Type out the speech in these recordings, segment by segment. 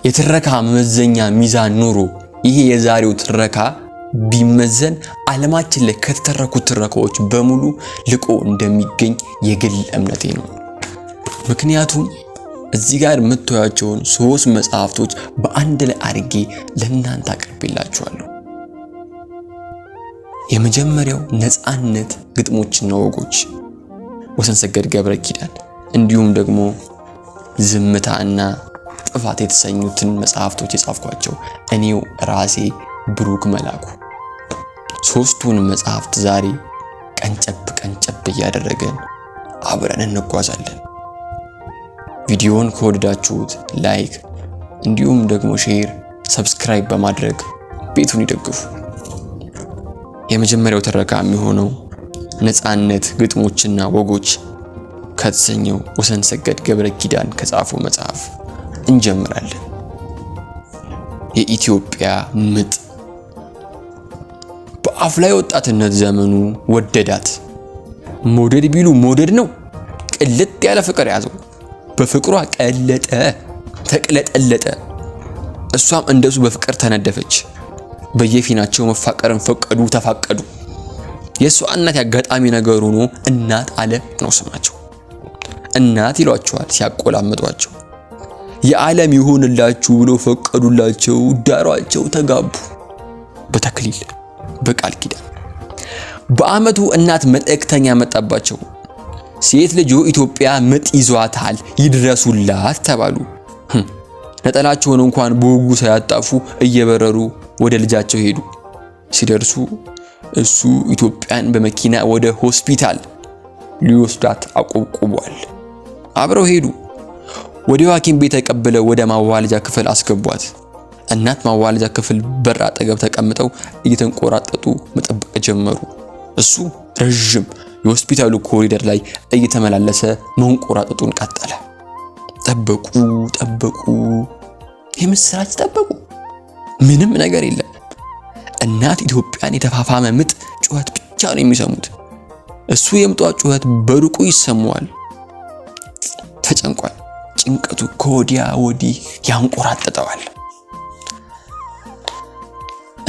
የትረካ መመዘኛ ሚዛን ኖሮ ይሄ የዛሬው ትረካ ቢመዘን ዓለማችን ላይ ከተተረኩ ትረካዎች በሙሉ ልቆ እንደሚገኝ የግል እምነቴ ነው። ምክንያቱም እዚህ ጋር የምታዩቸውን 3 መጽሐፍቶች በአንድ ላይ አድርጌ ለእናንተ አቅርቤላችኋለሁ። የመጀመሪያው ነፃነት ግጥሞችና ወጎች ወሰን ሰገድ ገብረ ኪዳን፣ እንዲሁም ደግሞ ዝምታና ጥፋት የተሰኙትን መጽሐፍቶች የጻፍኳቸው እኔው ራሴ ብሩክ መላኩ። 3ቱን መጽሐፍት ዛሬ ቀንጨብ ቀንጨብ እያደረገን አብረን እንጓዛለን። ቪዲዮውን ከወደዳችሁት like፣ እንዲሁም ደግሞ share፣ subscribe በማድረግ ቤቱን ይደግፉ። የመጀመሪያው ትረካ የሚሆነው ነፃነት ግጥሞችና ወጎች ከተሰኘው ወሰን ሰገድ ገብረ ኪዳን ከጻፈው መጽሐፍ እንጀምራለን። የኢትዮጵያ ምጥ። በአፍላ ወጣትነት ዘመኑ ወደዳት። መውደድ ቢሉ መውደድ ነው። ቅልጥ ያለ ፍቅር ያዘው። በፍቅሯ ቀለጠ፣ ተቅለጠለጠ። እሷም እንደሱ በፍቅር ተነደፈች። በየፊናቸው መፋቀርን ፈቀዱ፣ ተፋቀዱ። የእሷ እናት ያጋጣሚ ነገር ሆኖ እናት አለ ነው ስማቸው። እናት ይሏቸዋል ሲያቆላምጧቸው። የዓለም ይሁንላችሁ ብሎ ፈቀዱላቸው፣ ዳሯቸው፣ ተጋቡ በተክሊል በቃል ኪዳን። በአመቱ እናት መልእክተኛ መጣባቸው። ሴት ልጁ ኢትዮጵያ ምጥ ይዟታል ይድረሱላት ተባሉ። ነጠላቸውን እንኳን በወጉ ሳያጣፉ እየበረሩ ወደ ልጃቸው ሄዱ። ሲደርሱ እሱ ኢትዮጵያን በመኪና ወደ ሆስፒታል ሊወስዳት አቆብቁቧል። አብረው ሄዱ። ወደ ሐኪም ቤት ተቀብለው ወደ ማዋለጃ ክፍል አስገቧት። እናት ማዋለጃ ክፍል በር አጠገብ ተቀምጠው እየተንቆራጠጡ መጠበቅ ጀመሩ። እሱ ረዥም የሆስፒታሉ ኮሪደር ላይ እየተመላለሰ መንቆራጠጡን ቀጠለ። ጠበቁ ጠበቁ፣ የምስራች ጠበቁ። ምንም ነገር የለም። እናት ኢትዮጵያን የተፋፋመ ምጥ ጩኸት ብቻ ነው የሚሰሙት። እሱ የምጧ ጩኸት በሩቁ ይሰማዋል። ተጨንቋል። ጭንቀቱ ከወዲያ ወዲህ ያንቆራጥጠዋል።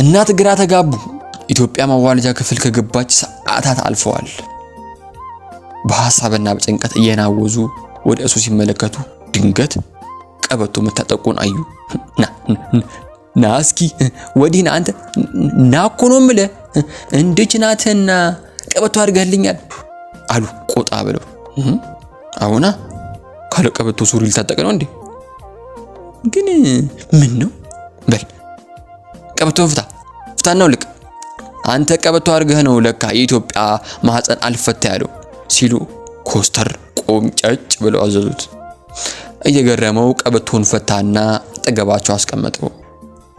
እናት ግራ ተጋቡ። ኢትዮጵያ ማዋለጃ ክፍል ከገባች ሰዓታት አልፈዋል። በሐሳብና በጭንቀት እየናወዙ ወደ እሱ ሲመለከቱ ድንገት ቀበቶ መታጠቁን አዩ። ና ና እስኪ ወዲህ ና አንተ ና እኮ ነው የምልህ፣ እንድች ናትና ቀበቶ አድርገህልኛል አሉ ቆጣ ብለው። አሁና ካለ ቀበቶ ሱሪ ልታጠቅ ነው እንዴ? ግን ምን ነው በል ቀበቶ ፍታ ፍታና ውልቅ። አንተ ቀበቶ አድርገህ ነው ለካ የኢትዮጵያ ማህፀን አልፈታ ያለው ሲሉ ኮስተር ቆምጨጭ ብለው አዘዙት። እየገረመው ቀበቶን ፈታና አጠገባቸው አስቀመጠው።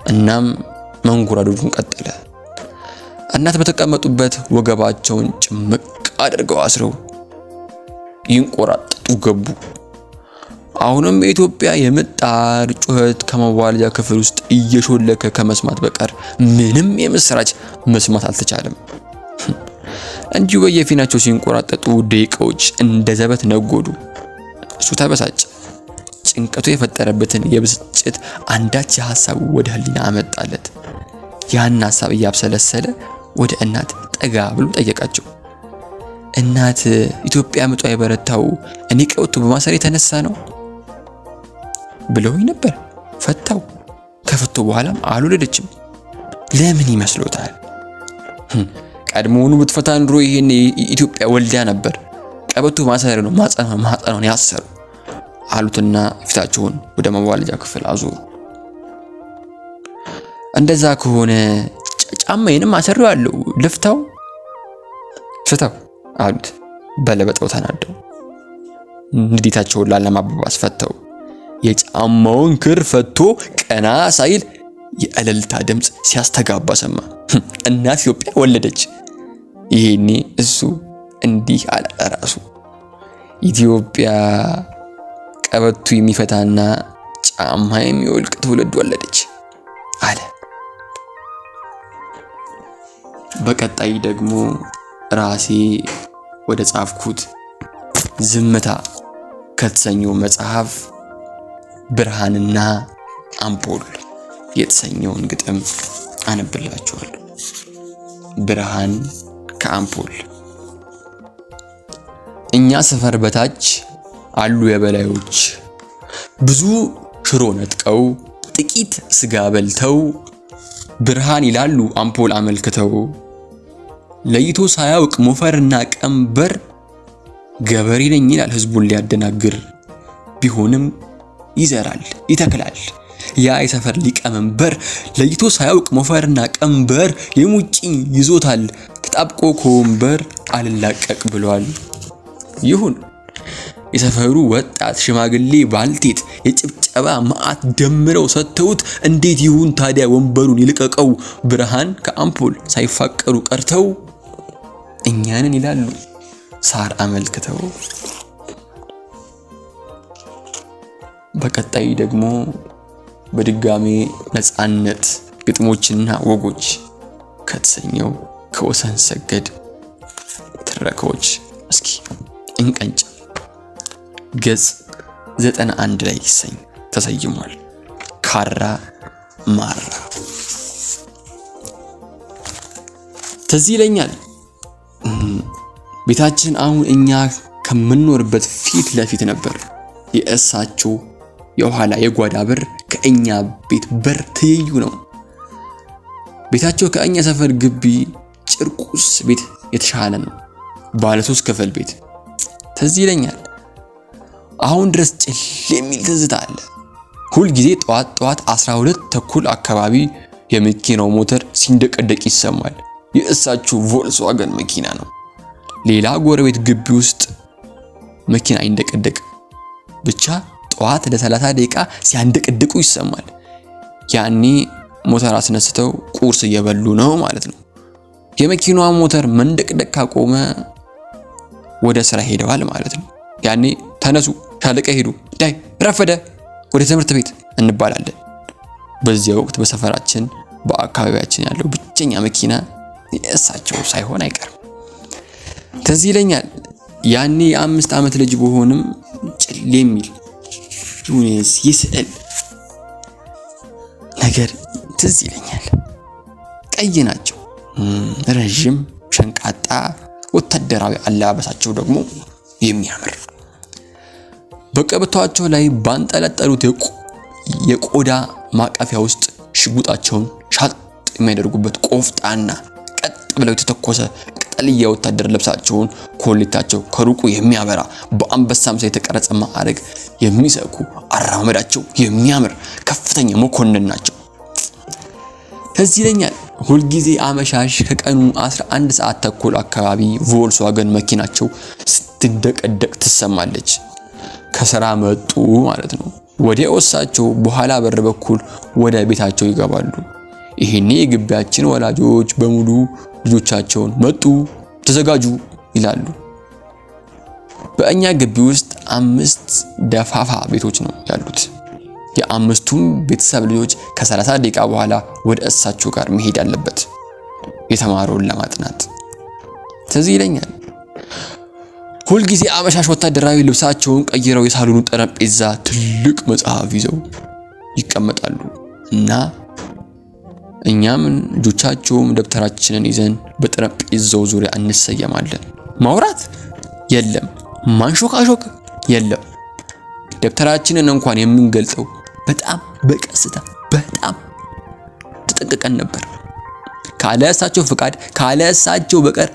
እናም መንጎራደዱን ቀጠለ። እናት በተቀመጡበት ወገባቸውን ጭምቅ አድርገው አስረው ይንቆራጠጡ ገቡ። አሁንም የኢትዮጵያ የምጣር ጩኸት ከመዋለጃ ክፍል ውስጥ እየሾለከ ከመስማት በቀር ምንም የምስራች መስማት አልተቻለም። እንዲሁ በየፊናቸው ሲንቆራጠጡ ደቂቃዎች እንደ ዘበት ነጎዱ። እሱ ተበሳጨ። ጭንቀቱ የፈጠረበትን የብስጭት አንዳች የሐሳቡ ወደ ህሊና አመጣለት። ያን ሐሳብ እያብሰለሰለ ወደ እናት ጠጋ ብሎ ጠየቃቸው። እናት ኢትዮጵያ ምጧ የበረታው እኔ ቀበቶ በማሰር የተነሳ ነው ብለውኝ ነበር። ፈታው። ከፈቶ በኋላም አልወለደችም። ለምን ይመስሎታል? ቀድሞውኑ ብትፈታ ኑሮ ይሄን ኢትዮጵያ ወልዳ ነበር። ቀበቶ ማሰር ነው ማህፀኗን ያሰሩ አሉትና ፊታቸውን ወደ መዋለጃ ክፍል አዞሩ። እንደዛ ከሆነ ጫማዬንም አስሬዋለሁ፣ ልፍታው? ፍታው አሉት በለበጠው ተናደው። ንዴታቸውን ላለማባባስ ፈተው። የጫማውን ክር ፈቶ ቀና ሳይል የእልልታ ድምፅ ሲያስተጋባ ሰማ። እናት ኢትዮጵያ ወለደች። ይሄኔ እሱ እንዲህ አለ ራሱ፣ ኢትዮጵያ ቀበቶ የሚፈታና ጫማ የሚወልቅ ትውልድ ወለደች አለ። በቀጣይ ደግሞ ራሴ ወደ ጻፍኩት ዝምታ ከተሰኘው መጽሐፍ ብርሃንና አምፖል የተሰኘውን ግጥም አነብላችኋለሁ። ብርሃን ከአምፖል። እኛ ሰፈር በታች አሉ የበላዮች፣ ብዙ ሽሮ ነጥቀው ጥቂት ስጋ በልተው ብርሃን ይላሉ አምፖል አመልክተው። ለይቶ ሳያውቅ ሞፈርና ቀንበር ገበሬ ነኝ ይላል ህዝቡን ሊያደናግር። ቢሆንም ይዘራል ይተክላል ያ የሰፈር ሊቀመንበር። ለይቶ ሳያውቅ ሞፈርና ቀንበር የሙጭኝ ይዞታል ተጣብቆ ከወንበር አልላቀቅ ብሏል። ይሁን የሰፈሩ ወጣት ሽማግሌ ባልቴት የጭብጨባ መዓት ደምረው ሰጥተውት እንዴት ይሁን ታዲያ ወንበሩን ይልቀቀው? ብርሃን ከአምፖል ሳይፋቀሩ ቀርተው እኛንን ይላሉ ሳር አመልክተው። በቀጣይ ደግሞ በድጋሜ ነፃነት ግጥሞችና ወጎች ከተሰኘው ከወሰን ሰገድ ትረካዎች እስኪ እንቀንጭ። ገጽ 91 ላይ ይሰኝ ተሰይሟል። ካራ ማራ። ትዝ ይለኛል ቤታችን አሁን እኛ ከምንኖርበት ፊት ለፊት ነበር። የእሳቸው የኋላ የጓዳ በር ከእኛ ቤት በር ትይዩ ነው። ቤታቸው ከእኛ ሰፈር ግቢ ጭርቁስ ቤት የተሻለ ነው። ባለ 3 ክፍል ቤት። ትዝ ይለኛል አሁን ድረስ ጭል የሚል ትዝታ አለ። ሁል ጊዜ ጠዋት ጠዋት 12:30 አካባቢ የመኪናው ሞተር ሲንደቀደቅ ይሰማል። የእሳቸው ቮልስዋገን መኪና ነው። ሌላ ጎረቤት ግቢ ውስጥ መኪና አይንደቀደቅ፣ ብቻ ጠዋት ለ30 ደቂቃ ሲያንደቀድቁ ይሰማል። ያኔ ሞተር አስነስተው ቁርስ እየበሉ ነው ማለት ነው። የመኪናዋ ሞተር መንደቅደቅ ካቆመ ወደ ስራ ሄደዋል ማለት ነው። ያኔ ተነሱ ሻለቃ ሄዱ፣ ዳይ ረፈደ፣ ወደ ትምህርት ቤት እንባላለን። በዚያ ወቅት በሰፈራችን በአካባቢያችን ያለው ብቸኛ መኪና የእሳቸው ሳይሆን አይቀርም። ትዝ ይለኛል ያኔ የ5 ዓመት ልጅ ብሆንም ጭል የሚል የስዕል ነገር ትዝ ይለኛል። ቀይ ናቸው፣ ረዥም ሸንቃጣ፣ ወታደራዊ አለባበሳቸው ደግሞ የሚያምር። በቀበቷቸው ላይ ባንጠለጠሉት የቆዳ ማቀፊያ ውስጥ ሽጉጣቸውን ሻጥ የሚያደርጉበት ቆፍጣና ቀጥ ብለው የተተኮሰ ቅጠልያ ወታደር ልብሳቸውን ኮሌታቸው ከሩቁ የሚያበራ በአንበሳ ምስል የተቀረጸ ማዕረግ የሚሰኩ አረማመዳቸው የሚያምር ከፍተኛ መኮንን ናቸው። ትዝ ይለኛል ሁልጊዜ አመሻሽ ከቀኑ 11:30 አካባቢ ቮልስዋገን መኪናቸው ስትደቀደቅ ትሰማለች። ከስራ መጡ ማለት ነው። ወዲያው እሳቸው በኋላ በር በኩል ወደ ቤታቸው ይገባሉ። ይሄኔ የግቢያችን ወላጆች በሙሉ ልጆቻቸውን መጡ ተዘጋጁ ይላሉ። በእኛ ግቢ ውስጥ 5 ደፋፋ ቤቶች ነው ያሉት። የአምስቱም ቤተሰብ ልጆች ከ30 ደቂቃ በኋላ ወደ እሳቸው ጋር መሄድ አለበት የተማረውን ለማጥናት። ትዝ ይለኛል ሁልጊዜ አመሻሽ ወታደራዊ ልብሳቸውን ቀይረው የሳሎኑ ጠረጴዛ ትልቅ መጽሐፍ ይዘው ይቀመጣሉ እና እኛም ልጆቻቸውም ደብተራችንን ይዘን በጠረጴዛው ዙሪያ እንሰየማለን። ማውራት የለም፣ ማንሾካሾክ የለም። ደብተራችንን እንኳን የምንገልጸው በጣም በቀስታ በጣም ተጠንቅቀን ነበር። ካለ እሳቸው ፍቃድ ካለ እሳቸው በቀር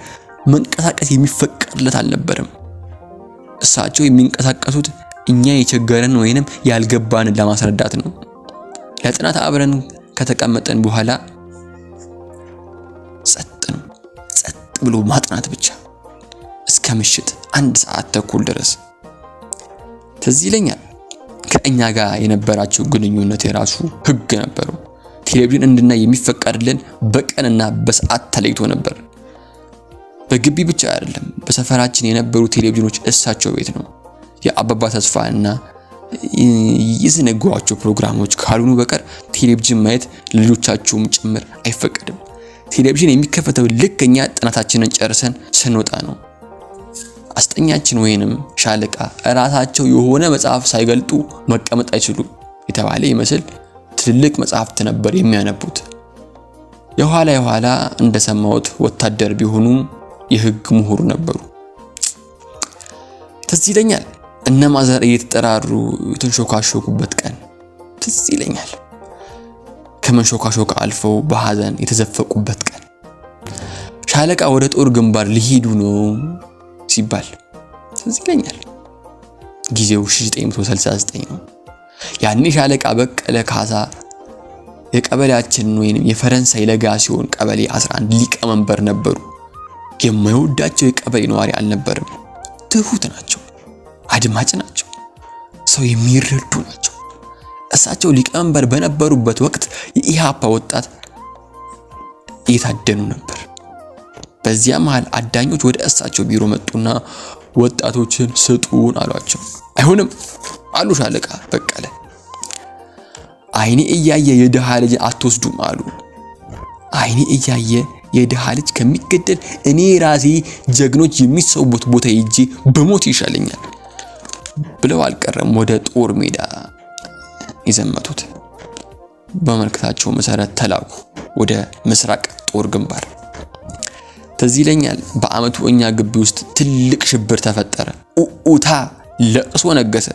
መንቀሳቀስ የሚፈቀድለት አልነበረም። እሳቸው የሚንቀሳቀሱት እኛ የቸገረን ወይንም ያልገባንን ለማስረዳት ነው። ለጥናት አብረን ከተቀመጠን በኋላ ጸጥ ነው፣ ጸጥ ብሎ ማጥናት ብቻ እስከ ምሽት 1:30 ድረስ። ትዝ ይለኛል ከእኛ ጋር የነበራቸው ግንኙነት የራሱ ህግ ነበረው። ቴሌቪዥን እንድናይ የሚፈቀድልን በቀንና በሰዓት ተለይቶ ነበር። በግቢ ብቻ አይደለም፣ በሰፈራችን የነበሩ ቴሌቪዥኖች እሳቸው ቤት ነው። የአባባ ተስፋና የዘነጓቸው ፕሮግራሞች ካልሆኑ በቀር ቴሌቪዥን ማየት ልጆቻቸውም ጭምር አይፈቀድም። ቴሌቪዥን የሚከፈተው ልክ እኛ ጥናታችንን ጨርሰን ስንወጣ ነው። አስጠኛችን ወይንም ሻለቃ እራሳቸው የሆነ መጽሐፍ ሳይገልጡ መቀመጥ አይችሉም የተባለ ይመስል ትልልቅ መጽሐፍት ነበር የሚያነቡት። የኋላ የኋላ እንደሰማሁት ወታደር ቢሆኑም የሕግ ምሁር ነበሩ። ትዝ ይለኛል እነ ማዘር እየተጠራሩ የተንሾካሾኩበት ቀን ትዝ ይለኛል። ከመንሾካሾክ አልፈው በሐዘን የተዘፈቁበት ቀን፣ ሻለቃ ወደ ጦር ግንባር ሊሄዱ ነው ሲባል ትዝ ይለኛል። ጊዜው 1969 ነው። ያኔ ሻለቃ በቀለ ካሳ የቀበሌያችንን ወይንም የፈረንሳይ ለጋሲዮን ቀበሌ 11 ሊቀመንበር ነበሩ። የማይወዳቸው የቀበሌ ነዋሪ አልነበርም። ትሁት ናቸው፣ አድማጭ ናቸው፣ ሰው የሚረዱ ናቸው። እሳቸው ሊቀመንበር በነበሩበት ወቅት የኢሃፓ ወጣት እየታደኑ ነበር። በዚያ መሃል አዳኞች ወደ እሳቸው ቢሮ መጡና ወጣቶችን ስጡን አሏቸው። አይሆንም አሉ ሻለቃ በቀለ። አይኔ እያየ የድሃ ልጅ አትወስዱም አሉ። አይኔ እያየ የድሃ ልጅ ከሚገደል እኔ ራሴ ጀግኖች የሚሰዉበት ቦታ ሄጄ በሞት ይሻለኛል ብለው አልቀረም ወደ ጦር ሜዳ የዘመቱት። በመልክታቸው መሰረት ተላኩ ወደ ምስራቅ ጦር ግንባር። ትዝ ይለኛል በአመቱ እኛ ግቢ ውስጥ ትልቅ ሽብር ተፈጠረ። ኡኡታ፣ ለቅሶ ነገሰ።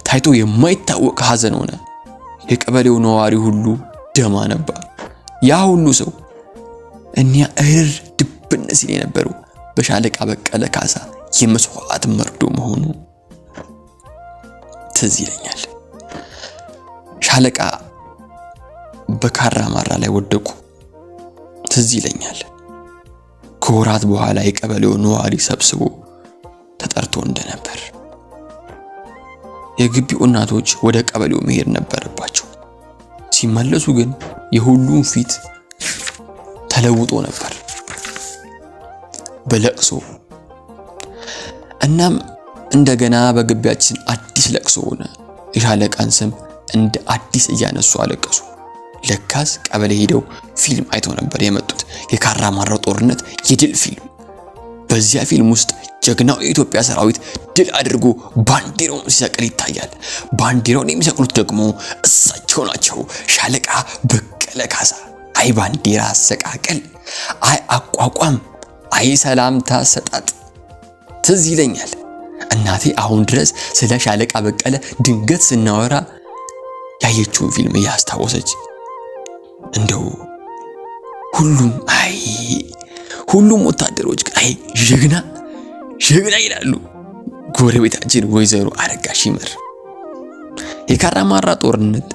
ታይቶ የማይታወቅ ሀዘን ሆነ። የቀበሌው ነዋሪ ሁሉ ደም አነባ። ያ ሁሉ ሰው እኒያ እርር ድብን ሲል የነበረው በሻለቃ በቀለ ካሳ የመስዋዕት መርዶ መሆኑ ትዝ ይለኛል። ሻለቃ በካራ ማራ ላይ ወደቁ። ትዝ ይለኛል። ከወራት በኋላ የቀበሌው ነዋሪ ሰብስቦ ተጠርቶ እንደነበር የግቢው እናቶች ወደ ቀበሌው መሄድ ነበረባቸው። ሲመለሱ ግን የሁሉም ፊት ተለውጦ ነበር በለቅሶ። እናም እንደገና በግቢያችን አዲስ ለቅሶ ሆነ። የሻለቃን ስም እንደ አዲስ እያነሱ አለቀሱ። ለካስ ቀበሌ ሄደው ፊልም አይተው ነበር የመጡት። የካራማራው ጦርነት የድል ፊልም። በዚያ ፊልም ውስጥ ጀግናው የኢትዮጵያ ሰራዊት ድል አድርጎ ባንዲራውን ሲሰቅል ይታያል። ባንዲራውን የሚሰቅሉት ደግሞ እሳቸው ናቸው፣ ሻለቃ በቀለ ካሳ። አይ ባንዲራ አሰቃቀል፣ አይ አቋቋም፣ አይ ሰላምታ አሰጣጥ። ትዝ ይለኛል እናቴ አሁን ድረስ ስለ ሻለቃ በቀለ ድንገት ስናወራ ያየችውን ፊልም እያስታወሰች እንደው ሁሉም አይ ሁሉም ወታደሮች አይ ጀግና ጀግና ይላሉ። ጎረቤታችን ወይዘሮ አረጋሽ ይመር የካራማራ ጦርነት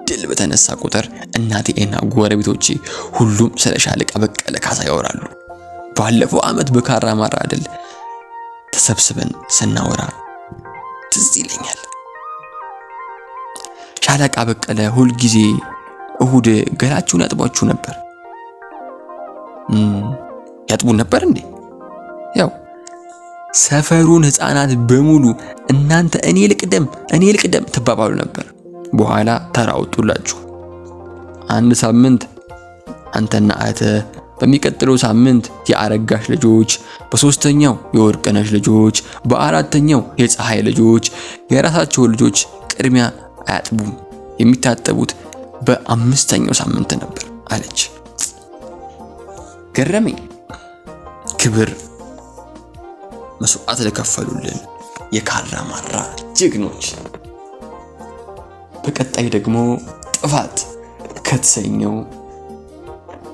ድል በተነሳ ቁጥር እናቴ እና ጎረቤቶቼ ሁሉም ስለ ሻለቃ በቀለ ካሳ ያወራሉ። ባለፈው ዓመት በካራማራ ድል ተሰብስበን ስናወራ ትዝ ይለኛል። ሻለቃ በቀለ ሁልጊዜ እሁድ ገላችሁን ያጥቧችሁ ነበር። ያጥቡን ነበር እንዴ? ያው ሰፈሩን ሕፃናት በሙሉ እናንተ እኔ ልቅደም እኔ ልቅደም ትባባሉ ነበር። በኋላ ተራ ወጡላችሁ። አንድ ሳምንት አንተና አያትህ፣ በሚቀጥለው ሳምንት የአረጋሽ ልጆች፣ በሶስተኛው የወርቅነሽ ልጆች፣ በአራተኛው የፀሐይ ልጆች። የራሳቸው ልጆች ቅድሚያ አያጥቡም፣ የሚታጠቡት በአምስተኛው ሳምንት ነበር አለች። ገረመኝ። ክብር መስዋዕት ለከፈሉልን የካራማራ ጀግኖች። በቀጣይ ደግሞ ጥፋት ከተሰኘው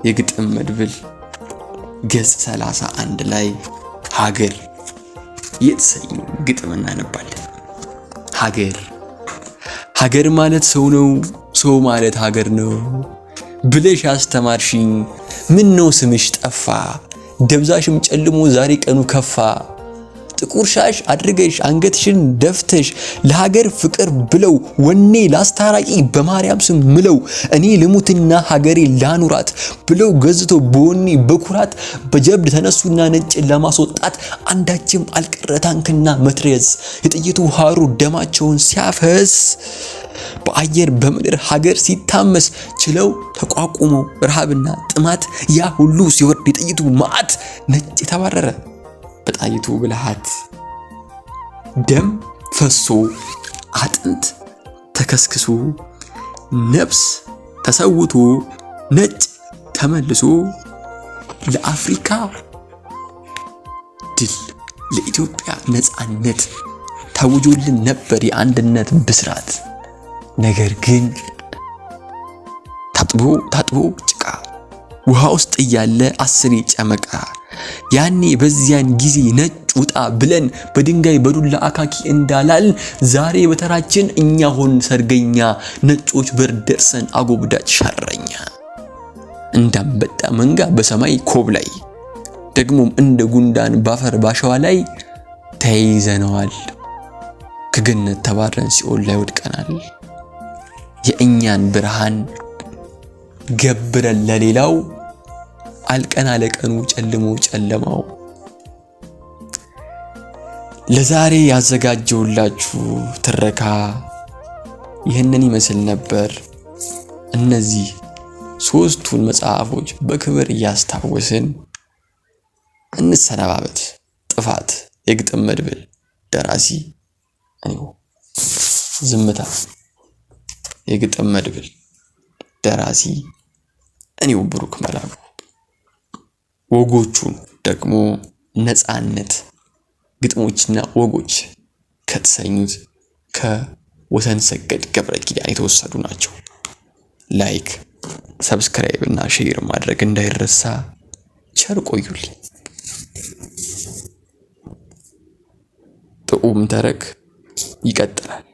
የግጥም መድብል ገጽ 31 ላይ ሀገር የተሰኘው ግጥም እናነባለን። ሀገር ሀገር ማለት ሰው ነው፣ ሰው ማለት ሀገር ነው ብለሽ አስተማርሽኝ። ምን ነው ስምሽ ጠፋ፣ ደብዛሽም ጨልሞ ዛሬ ቀኑ ከፋ። ጥቁር ሻሽ አድርገሽ አንገትሽን ደፍተሽ ለሀገር ፍቅር ብለው ወኔ ላስታራቂ በማርያም ስም ምለው እኔ ልሙትና ሀገሬ ላኑራት ብለው ገዝተው በወኔ በኩራት በጀብድ ተነሱና ነጭን ለማስወጣት አንዳችም አልቀረ ታንክና መትረየስ የጥይቱ ሀሩ ደማቸውን ሲያፈስ በአየር በምድር ሀገር ሲታመስ ችለው ተቋቁመው ረሃብና ጥማት ያ ሁሉ ሲወርድ የጥይቱ መዓት ነጭ የተባረረ በጣይቱ ብልሃት ደም ፈሶ አጥንት ተከስክሶ ነፍስ ተሰውቶ ነጭ ተመልሶ ለአፍሪካ ድል ለኢትዮጵያ ነፃነት ታውጆልን ነበር የአንድነት ብስራት። ነገር ግን ታጥቦ ታጥቦ ጭቃ ውሃ ውስጥ እያለ አስሬ ጨመቃ። ያኔ በዚያን ጊዜ ነጭ ውጣ ብለን በድንጋይ በዱላ አካኪ እንዳላል ዛሬ በተራችን እኛ ሆን ሰርገኛ፣ ነጮች በር ደርሰን አጎብዳጅ ሸረኛ። እንዳንበጣ መንጋ በሰማይ ኮብ ላይ ደግሞም እንደ ጉንዳን ባፈር ባሸዋ ላይ ተያይዘነዋል። ከገነት ተባረን ሲኦል ላይ ወድቀናል። የእኛን ብርሃን ገብረን ለሌላው አልቀና ለቀኑ ጨልሞ ጨለማው። ለዛሬ ያዘጋጀውላችሁ ትረካ ይህንን ይመስል ነበር። እነዚህ ሶስቱን መጽሐፎች በክብር እያስታወስን እንሰነባበት። ጥፋት የግጥም መድብል፣ ደራሲ እኔው። ዝምታ የግጥም መድብል፣ ደራሲ እኔው ብሩክ መላኩ። ወጎቹን ደግሞ ነፃነት ግጥሞችና ወጎች ከተሰኙት ከወሰን ሰገድ ገብረ ኪዳን የተወሰዱ ናቸው። Like፣ subscribe እና share ማድረግ እንዳይረሳ። ቸር ቆዩልኝ። ጥዑም ተረክ ይቀጥላል።